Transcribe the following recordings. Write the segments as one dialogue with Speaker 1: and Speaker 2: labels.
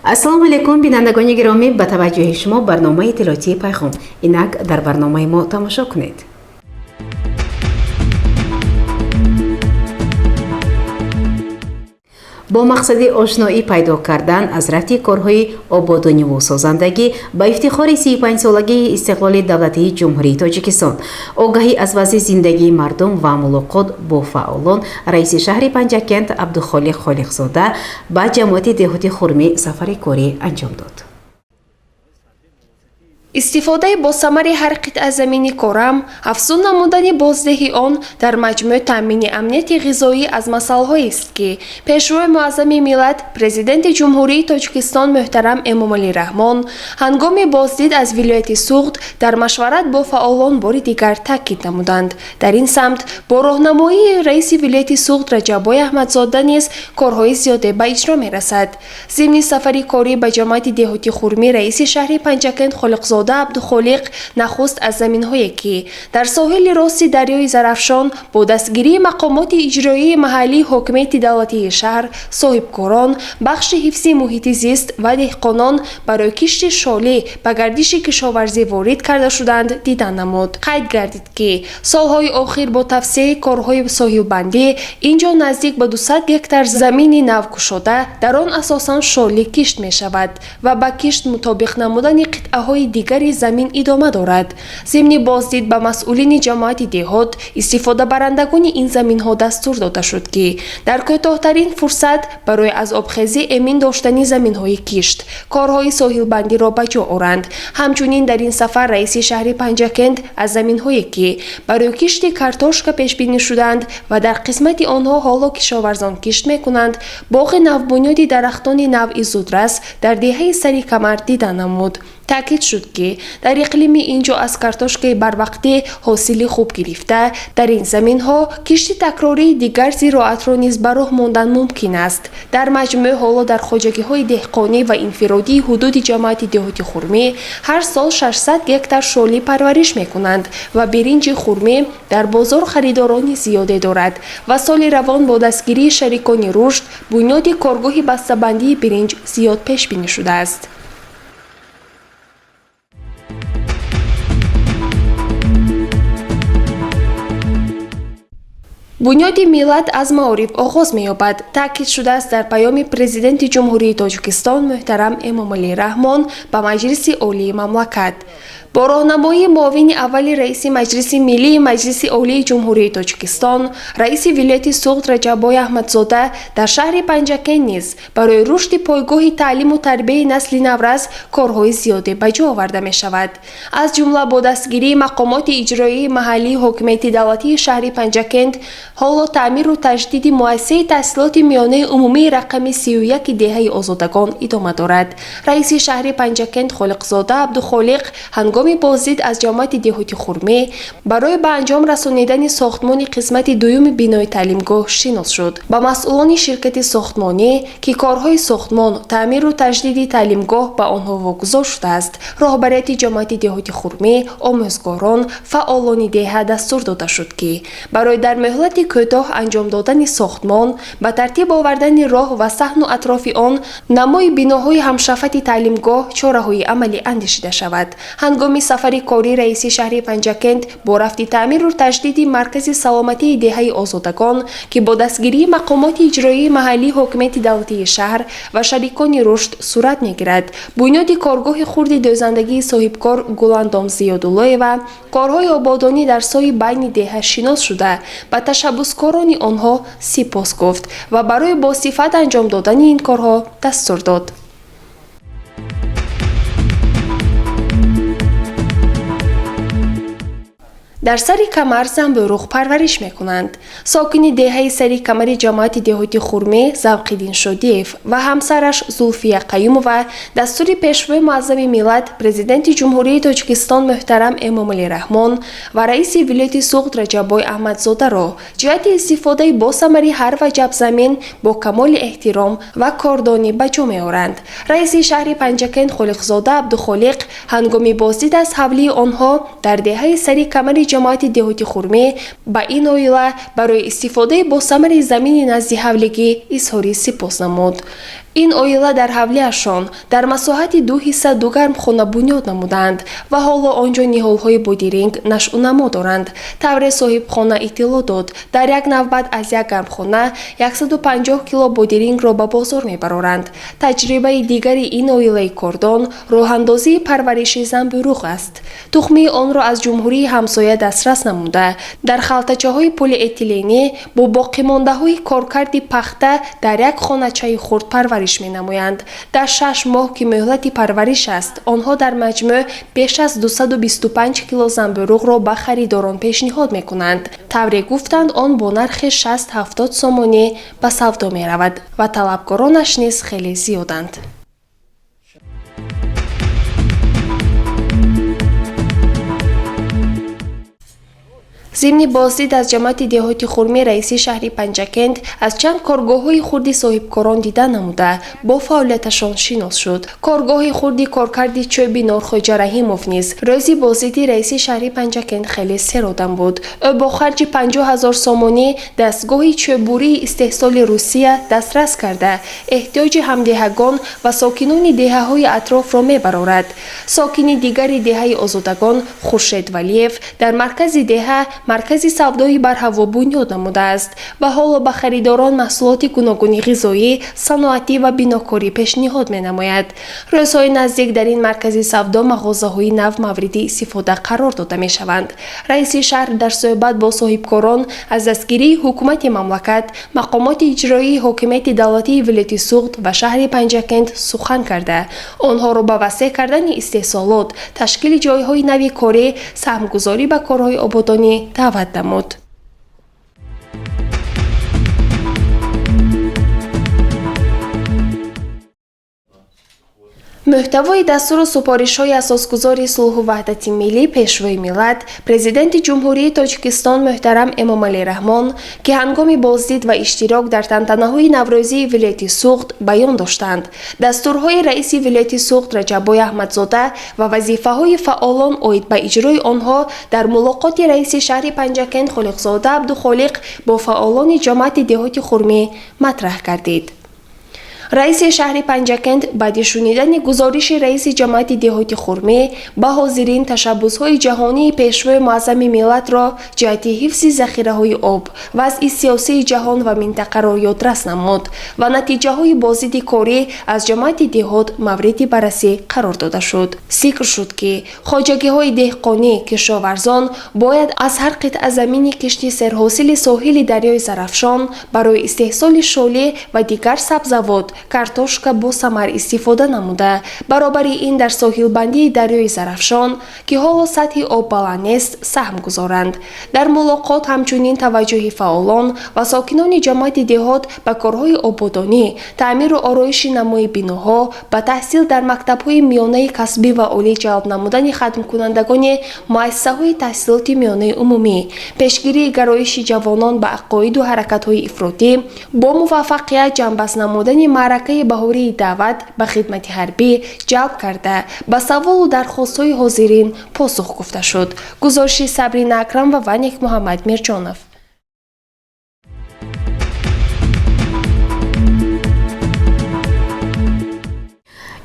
Speaker 1: Ассалому алайкум, бинандагони гиромӣ, ба таваҷҷӯҳи шумо барномаи иттилоотии Пайғом. Инак дар барномаи мо тамошо кунед. Бо мақсади ошноӣ пайдо кардан аз рафти корҳои ободониву созандагӣ ба ифтихори 35-солагии истиқлоли давлатии Ҷумҳурии Тоҷикистон, огаҳӣ аз вазъи зиндагии мардум ва мулоқот бо фаъолон, раиси шаҳри Панҷакент Абдухолиқ Холиқзода ба ҷамоати деҳоти Хурмӣ сафари корӣ анҷом дод.
Speaker 2: Истифодаи босамари ҳар қитъа замини корам, афзун намудани боздиҳи он, дар маҷмӯъ таъмини амнияти ғизоӣ аз масъалаҳоест, ки Пешвои муаззами миллат, Президенти Ҷумҳурии Тоҷикистон муҳтарам Эмомалӣ Раҳмон ҳангоми боздид аз вилояти Суғд дар машварат бо фаъолон бори дигар таъкид намуданд. Дар ин самт бо роҳнамоии раиси вилояти Суғд Раҷаббой Аҳмадзода низ корҳои зиёде ба иҷро мерасад. Зимни сафари корӣ ба ҷамоати деҳоти Хурмӣ раиси шаҳри Панҷакент Холиқзода Абдухолиқ нахуст аз заминҳое, ки дар соҳили рости дарёи Зарафшон бо дастгирии мақомоти иҷроии маҳаллии ҳокимияти давлатии шаҳр, соҳибкорон, бахши ҳифзи муҳити зист ва деҳқонон барои кишти шолӣ ба гардиши кишоварзӣ ворид карда шуданд, дидан намуд. Қайд гардид, ки солҳои охир бо тавсеаи корҳои соҳилбандӣ ин ҷо наздик ба 200 гектар замини нав кушода, дар он асосан шолӣ кишт мешавад ва ба кишт мутобиқ намудани қитъаҳои дигари замин идома дорад. Зимни боздид ба масъулини ҷамоати деҳот, истифодабарандагони ин заминҳо дастур дода шуд, ки дар кӯтоҳтарин фурсат барои аз обхезӣ эмин доштани заминҳои кишт корҳои соҳилбандиро ба ҷо оранд. Ҳамчунин дар ин сафар раиси шаҳри Панҷакент аз заминҳое, ки барои кишти картошка пешбинӣ шуданд ва дар қисмати онҳо ҳоло кишоварзон кишт мекунанд, боғи навбунёди дарахтони навъи зудрас дар деҳаи Сари Камар дида намуд. Таъкид шуд, ки дар иқлими ин ҷо аз картошкаи барвақтӣ ҳосили хуб гирифта, дар ин заминҳо кишти такрории дигар зироатро низ ба роҳ мондан мумкин аст. Дар маҷмӯъ ҳоло дар хоҷагиҳои деҳқонӣ ва инфиродии ҳудуди ҷамоати деҳоти Хурмӣ ҳар сол 600 гектар шолӣ парвариш мекунанд ва биринҷи Хурмӣ дар бозор харидорони зиёде дорад ва соли равон бо дастгирии шарикони рушд бунёди коргоҳи бастабандии биринҷ зиёд пешбинӣ шудааст. Бунёди миллат аз маориф оғоз меёбад, таъкид шудааст дар паёми Президенти Ҷумҳурии Тоҷикистон муҳтарам Эмомалӣ Раҳмон ба Маҷлиси Олии мамлакат. Бо роҳнамоии муовини аввали раиси Маҷлиси Миллии Маҷлиси Олии Ҷумҳурии Тоҷикистон, раиси вилояти Суғд Раҷаббой Аҳмадзода дар шаҳри Панҷакент низ барои рушди пойгоҳи таълиму тарбияи насли наврас корҳои зиёде ба ҷо оварда мешавад. Аз ҷумла бо дастгирии мақомоти иҷроии маҳаллии ҳокимияти давлатии шаҳри Панҷакент ҳоло таъмиру таҷдиди муассисаи таҳсилоти миёнаи умумии рақами 31 деҳаи Озодагон идома дорад. Раиси шаҳри Панҷакент Холиқзода Абдухолиқ ҳангоми боздид аз ҷамоати деҳоти Хурмӣ барои ба анҷом расонидани сохтмони қисмати дуюми бинои таълимгоҳ шинос шуд. Ба масъулони ширкати сохтмонӣ, ки корҳои сохтмон, таъмиру таҷдиди таълимгоҳ ба онҳо вогузор шудааст, роҳбарияти ҷамоати деҳоти Хурмӣ, омӯзгорон, фаъолони деҳа дастур дода шуд, ки барои дар муҳлати кӯтоҳ анҷом додани сохтмон, ба тартиб овардани роҳ ва саҳну атрофи он, намои биноҳои ҳамшафати таълимгоҳ чораҳои амалӣ андешида шавад. Ҳангоми сафари корӣ раиси шаҳри Панҷакент бо рафти таъмиру таҷдиди маркази саломатии деҳаи Озодагон, ки бо дастгирии мақомоти иҷроии маҳаллии ҳокимияти давлатии шаҳр ва шарикони рушд сурат мегирад, бунёди коргоҳи хурди дӯзандагии соҳибкор Гуландом Зиёдуллоева, корҳои ободонӣ дар сои байни деҳа шинос шуда, ба ташаббускорони онҳо сипос гуфт ва барои босифат анҷом додани ин корҳо дастур дод. Дар Сари Камар занбӯруғ парвариш мекунанд. Сокини деҳаи Сари Камари ҷамоати деҳоти Хурмӣ Завқиддин Шодиев ва ҳамсараш Зулфия Қаюмова дастури Пешвои муаззами миллат, Президенти Ҷумҳурии Тоҷикистон муҳтарам Эмомалӣ Раҳмон ва раиси вилояти Суғд Раҷаббой Аҳмадзодаро ҷиҳати истифодаи босамари ҳар ваҷаб замин бо камоли эҳтиром ва кордонӣ ба ҷо меоранд. Раиси шаҳри Панҷакент Холиқзода Абдухолиқ ҳангоми боздид аз ҳавлии онҳо дар деҳаи Сари Камари ҷамоати деҳоти Хурмӣ ба ин оила барои истифодаи босамари замини назди ҳавлигӣ изҳори сипос намуд. Ин оила дар ҳавлиашон дар масоҳати ду ҳисса ду гармхона бунёд намуданд ва ҳоло он ҷо ниҳолҳои бодиринг нашъунамо доранд. Тавре соҳибхона иттилоъ дод, дар як навбат аз як гармхона 150 кило бодирингро ба бозор мебароранд. Таҷрибаи дигари ин оилаи кордон роҳандозии парвариши занбӯруғ аст. Тухмии онро аз ҷумҳурии ҳамсоя дастрас намуда, дар халтачаҳои полиэтиленӣ бо боқимондаҳои коркарди пахта дар як хоначаи хурд парвариш менамоянд. Дар 6 моҳ, ки муҳлати парвариш аст, онҳо дар маҷмӯъ беш аз 225 кило занбӯруғро ба харидорон пешниҳод мекунанд. Тавре гуфтанд, он бо нархи 60-70 сомонӣ ба савдо меравад ва талабкоронаш низ хеле зиёданд. Зимни боздид аз ҷамоати деҳоти Хурмӣ, раиси шаҳри Панҷакент аз чанд коргоҳҳои хурди соҳибкорон дида намуда, бо фаъолияташон шинос шуд. Коргоҳи хурди коркарди чӯби Норхоҷа Раҳимов низ рӯзи боздиди раиси шаҳри Панҷакент хеле серодам буд. Ӯ бо харҷи 50 000 сомонӣ дастгоҳи чӯббурии истеҳсоли Русия дастрас карда, эҳтиёҷи ҳамдеҳагон ва сокинони деҳаҳои атрофро мебарорад. Сокини дигари деҳаи Озодагон Хуршед Валиев дар маркази деҳа маркази савдои барҳаво бунёд намудааст ва ҳоло ба харидорон маҳсулоти гуногуни ғизоӣ, саноатӣ ва бинокорӣ пешниҳод менамояд. Рӯзҳои наздик дар ин маркази савдо мағозаҳои нав мавриди истифода қарор дода мешаванд. Раиси шаҳр дар суҳбат бо соҳибкорон аз дастгирии ҳукумати мамлакат, мақомоти иҷроии ҳокимияти давлатии вилояти Суғд ва шаҳри Панҷакент сухан карда, онҳоро ба васеъ кардани истеҳсолот, ташкили ҷойҳои нави корӣ, саҳмгузорӣ ба корҳои ободонӣ даъват намуд. Мӯҳтавои дастуру супоришҳои асосгузори сулҳу ваҳдати миллӣ, Пешвои миллат, Президенти Ҷумҳурии Тоҷикистон муҳтарам Эмомалӣ Раҳмон, ки ҳангоми боздид ва иштирок дар тантанаҳои наврӯзии вилояти Суғд баён доштанд, дастурҳои раиси вилояти Суғд Раҷаббой Аҳмадзода ва вазифаҳои фаъолон оид ба иҷрои онҳо дар мулоқоти раиси шаҳри Панҷакент Холиқзода Абдухолиқ бо фаъолони ҷамоати деҳоти Хурмӣ матраҳ гардид. Раиси шаҳри Панҷакент баъди шунидани гузориши раиси ҷамоати деҳоти Хурмӣ ба ҳозирин ташаббусҳои ҷаҳонии Пешвои муаззами миллатро ҷиҳати ҳифзи захираҳои об, вазъи сиёсии ҷаҳон ва минтақаро ёдрас намуд ва натиҷаҳои боздиди корӣ аз ҷамоати деҳот мавриди баррасӣ қарор дода шуд. Зикр шуд, ки хоҷагиҳои деҳқонӣ, кишоварзон бояд аз ҳар қитъа замини кишти серҳосили соҳили дарёи Зарафшон барои истеҳсоли шолӣ ва дигар сабзавот, картошка босамар истифода намуда, баробари ин дар соҳилбандии дарёи Зарафшон, ки ҳоло сатҳи об баланд нест, саҳм гузоранд. Дар мулоқот ҳамчунин таваҷҷӯҳи фаъолон ва сокинони ҷамоати деҳот ба корҳои ободонӣ, таъмиру ороиши намои биноҳо, ба таҳсил дар мактабҳои миёнаи касбӣ ва олӣ ҷалб намудани хатмкунандагони муассисаҳои таҳсилоти миёнаи умумӣ, пешгирии гароиши ҷавонон ба ақоиду ҳаракатҳои ифротӣ, бо муваффақият ҷамъбаст намудани маъракаи баҳории даъват ба хидмати ҳарбӣ ҷалб карда, ба саволу дархостҳои ҳозирин посух гуфта шуд. Гузориши Сабрина Акрамова ва Некмуҳаммад Мирҷонов.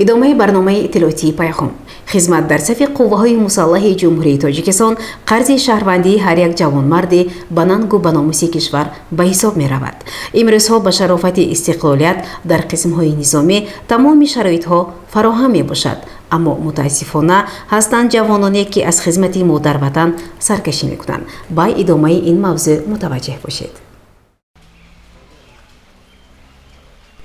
Speaker 1: Идомаи барномаи иттилоотии Пайғом. Хизмат дар сафи қувваҳои мусаллаҳи Ҷумҳурии Тоҷикистон қарзи шаҳрвандии ҳар як ҷавонмарде ба нангу ба номуси кишвар ба ҳисоб меравад. Имрӯзҳо ба шарофати истиқлолият дар қисмҳои низомӣ тамоми шароитҳо фароҳам мебошад, аммо мутаассифона ҳастанд ҷавононе, ки аз хизмати модарватан саркашӣ мекунанд. Ба идомаи ин мавзӯъ мутаваҷҷеҳ бошед.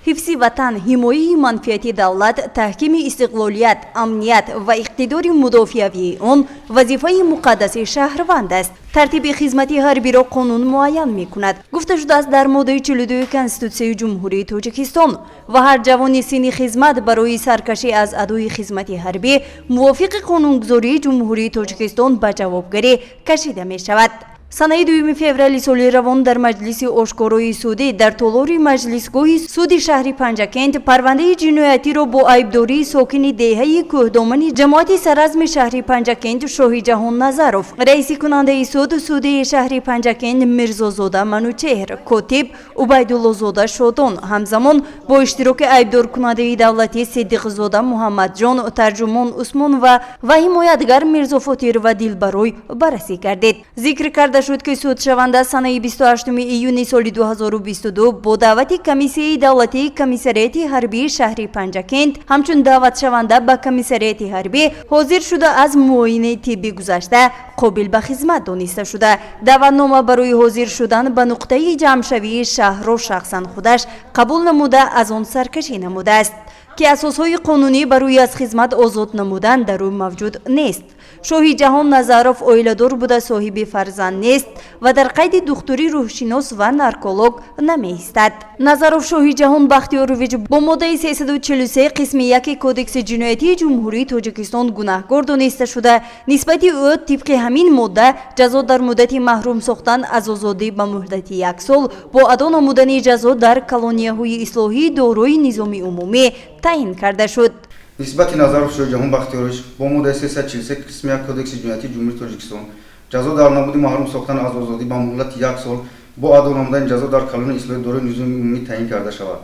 Speaker 3: Ҳифзи ватан, ҳимояи манфиати давлат, таҳкими истиқлолият, амният ва иқтидори мудофиавии он вазифаи муқаддаси шаҳрванд аст. Тартиби хизмати ҳарбиро қонун муайян мекунад, гуфта шудааст дар моддаи 42 Конститутсияи Ҷумҳурии Тоҷикистон, ва ҳар ҷавони синни хизмат барои саркашӣ аз адои хизмати ҳарбӣ мувофиқи қонунгузории Ҷумҳурии Тоҷикистон ба ҷавобгарӣ кашида мешавад. Санаи 2 феврали соли равон дар маҷлиси ошкорои судӣ дар толори маҷлисгоҳи суди шаҳри Панҷакент парвандаи ҷиноятиро бо айбдории сокини деҳаи Кӯҳдомани ҷамоати Саразми шаҳри Панҷакент Шоҳиҷаҳон Назаров, раисикунандаи суд, судияи шаҳри Панҷакент Мирзозода Манучеҳр, котиб Убайдуллозода Шодон, ҳамзамон бо иштироки айбдоркунандаи давлатӣ Сидиқзода Муҳаммадҷон, тарҷумон Усмонова ва ҳимоятгар Мирзофотирова Дилбарой баррасӣ гардид. Зикр карда шуд, ки судшаванда санаи 28 июни соли 2022 бо даъвати Комиссияи давлатии комиссариати ҳарбии шаҳри Панҷакент ҳамчун даъватшаванда ба комиссариати ҳарбӣ ҳозир шуда, аз муоинаи тиббӣ гузашта, қобил ба хизмат дониста шуда, даъватнома барои ҳозир шудан ба нуқтаи ҷамъшавии шаҳрро шахсан худаш қабул намуда, аз он саркашӣ намудааст, ки асосҳои қонунӣ барои аз хизмат озод намудан дар ӯ мавҷуд нест. Шоҳиҷаҳон Назаров оиладор буда, соҳиби фарзанд нест ва дар қайди духтури рӯҳшинос ва нарколог намеистад. Назаров Шоҳиҷаҳон Бахтиёрович бо моддаи 343 қисми 1 Кодекси ҷиноятии Ҷумҳурии Тоҷикистон гунаҳкор дониста шуда, нисбати ӯ тибқи ҳамин модда ҷазо дар муддати маҳрум сохтан аз озодӣ ба муҳлати як сол бо адо намудани ҷазо дар колонияҳои ислоҳии дорои низоми умумӣ таъин карда шуд.
Speaker 4: Нисбати Назаров Шоҳиҷаҳон Бахтиёрович бо моддаи 343 қисми 1 Кодекси ҷиноятии Ҷумҳурии Тоҷикистон ҷазо дар намуди маҳрум сохтан аз озодӣ ба муҳлати як сол бо адо намудани ҷазо дар колонияи ислоҳии дорои низоми умумӣ таъин карда шавад.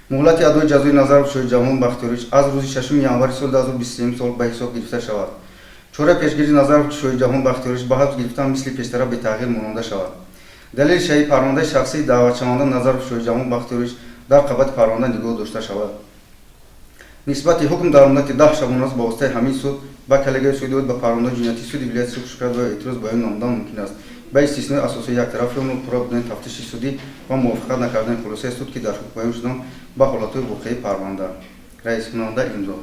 Speaker 4: Муҳлати адои ҷазои Назаров Шоҳиҷаҳон Бахтиёрович аз рӯзи 6 январи соли 2023 сол ба ҳисоб гирифта шавад. Чораи пешгирии Назаров Шоҳиҷаҳон Бахтиёрович ба ҳабс гирифтан мисли пештара бетағйир мононда шавад. Далели шаҳӣ: парвандаи шахсии даъватшаванда Назаров Шоҳиҷаҳон Бахтиёрович дар қабати парванда нигоҳ дошта шавад. Нисбати ҳукм дар муддати 10 шабонарӯз ба воситаи ҳамин суд ба коллегияи суди оид ба парвандаҳои ҷиноятии суди вилояти Суғд шикоят ва эътироз баён намудан мумкин аст, ба истиснои асосҳои яктарафи он пурра будани тафтиши судӣ ва мувофиқат накардани хулосаи суд, ки дар ҳукм баён шудан, ба ҳолатҳои воқеии парванда. Раискунанда имзо.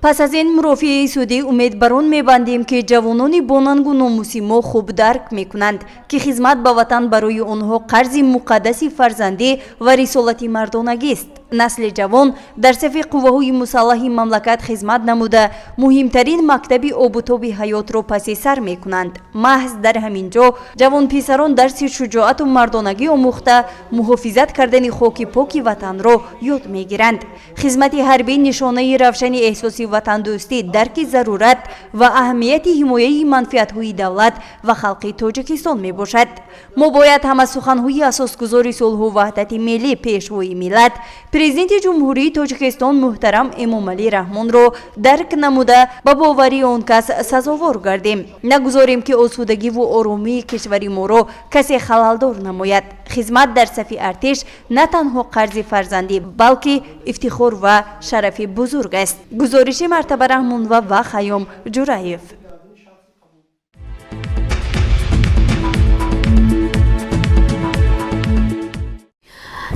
Speaker 3: Пас аз ин мурофиаи судӣ умед бар он мебандем, ки ҷавонони бонангу номуси мо хуб дарк мекунанд, ки хизмат ба ватан барои онҳо қарзи муқаддаси фарзандӣ ва рисолати мардонагист. Насли ҷавон дар сафи қувваҳои мусаллаҳи мамлакат хизмат намуда, муҳимтарин мактаби обутоби ҳаётро паси сар мекунанд. Маҳз дар ҳамин ҷо ҷавонписарон дарси шуҷоату мардонагӣ омӯхта, муҳофизат кардани хоки поки ватанро ёд мегиранд. Хизмати ҳарбӣ нишонаи равшани эҳсоси ватандӯстӣ, дарки зарурат ва аҳамияти ҳимояи манфиатҳои давлат ва халқи Тоҷикистон мебошад. Мо бояд ҳама суханҳои асосгузори сулҳу ваҳдати миллӣ, Пешвои миллат, Президенти Ҷумҳурии Тоҷикистон муҳтарам Эмомалӣ Раҳмонро дарк намуда, ба боварии он кас сазовор гардем. Нагузорем, ки осудагиву оромии кишвари моро касе халалдор намояд. Хизмат дар сафи артиш на танҳо қарзи фарзандӣ, балки ифтихор ва шарафи бузург аст. Гузориши Мартаба Раҳмонова ва Хайём Ҷураев.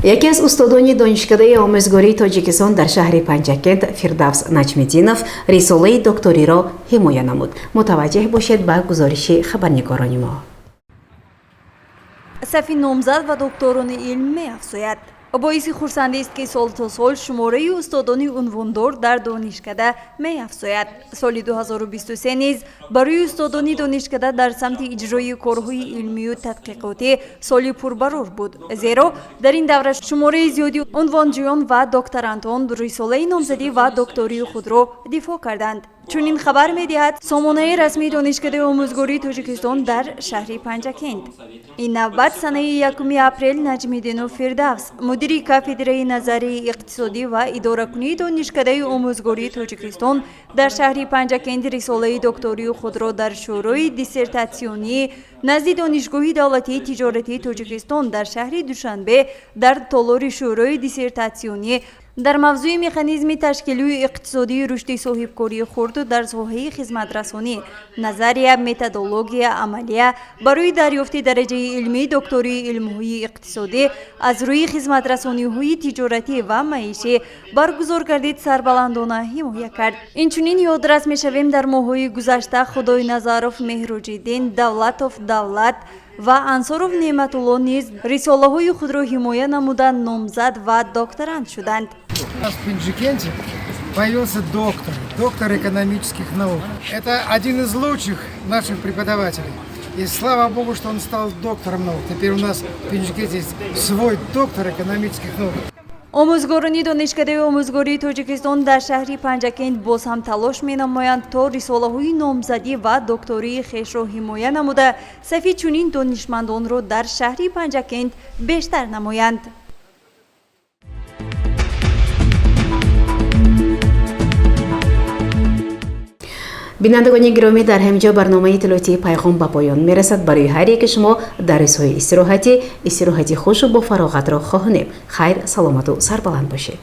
Speaker 1: Яке аз устодони Донишкадаи омӯзгории Тоҷикистон дар шаҳри Панҷакент Фирдавс Наҷмиддинов рисолаи докториро ҳимоя намуд. Мутаваҷҷеҳ бошед ба гузориши хабарнигорони мо.
Speaker 3: Сафи номзад ва докторони илм меафзояд. Боиси хурсандист, ки сол то сол шумораи устодони унвондор дар донишкада меафзояд. Соли 2023 низ барои устодони донишкада дар самти иҷрои корҳои илмию тадқиқотӣ соли пурбарор буд, зеро дар ин давра шумораи зиёди унвонҷӯён ва докторантон рисолаи номзадӣ ва доктории худро дифоъ карданд. Чунин хабар медиҳад сомонаи расмии Донишкадаи омӯзгории Тоҷикистон дар шаҳри Панҷакент. Ин навбат санаи 1 апрел Наҷмиддинов Фирдавс, мудири кафедраи назарияи иқтисодӣ ва идоракунии Донишкадаи омӯзгории Тоҷикистон дар шаҳри Панҷакент, рисолаи доктории худро дар Шӯрои диссертатсионӣ назди Донишгоҳи давлатии тиҷоратии Тоҷикистон дар шаҳри Душанбе дар толори Шӯрои диссертатсионӣ дар мавзӯи «Механизми ташкилию иқтисодии рушди соҳибкории хурд дар соҳаи хизматрасонӣ: назария, методология, амалия» барои дарёфти дараҷаи илмии доктории илмҳои иқтисодӣ аз рӯи хизматрасониҳои тиҷоратӣ ва маишӣ баргузор гардид, сарбаландона ҳимоя кард. Инчунин ёдрас мешавем, дар моҳҳои гузашта Худойназаров Меҳруҷиддин, Давлатов Давлат ва Ансоров Неъматулло низ рисолаҳои худро ҳимоя намуда, номзад ва докторант шуданд.
Speaker 5: У нас в Пенджикенте появился доктор, доктор экономических наук. Это один из лучших наших преподавателей. И слава богу, что он стал доктором наук. Теперь у нас в Пенджикенте есть свой доктор экономических наук.
Speaker 3: Омӯзгорони Донишкадаи омӯзгории Тоҷикистон дар шаҳри Панҷакент боз ҳам талош менамоянд, то рисолаҳои номзадӣ ва доктории хешро ҳимоя намуда, сафи чунин донишмандонро дар шаҳри Панҷакент бештар намоянд.
Speaker 1: Бинандагони гиромӣ, дар ҳамин ҷо барномаи иттилоотии Пайғом ба поён мерасад. Барои ҳар яки шумо дар рӯзҳои истироҳатӣ истироҳати хушу бофароғатро хоҳонем. Хайр, саломату сарбаланд бошед.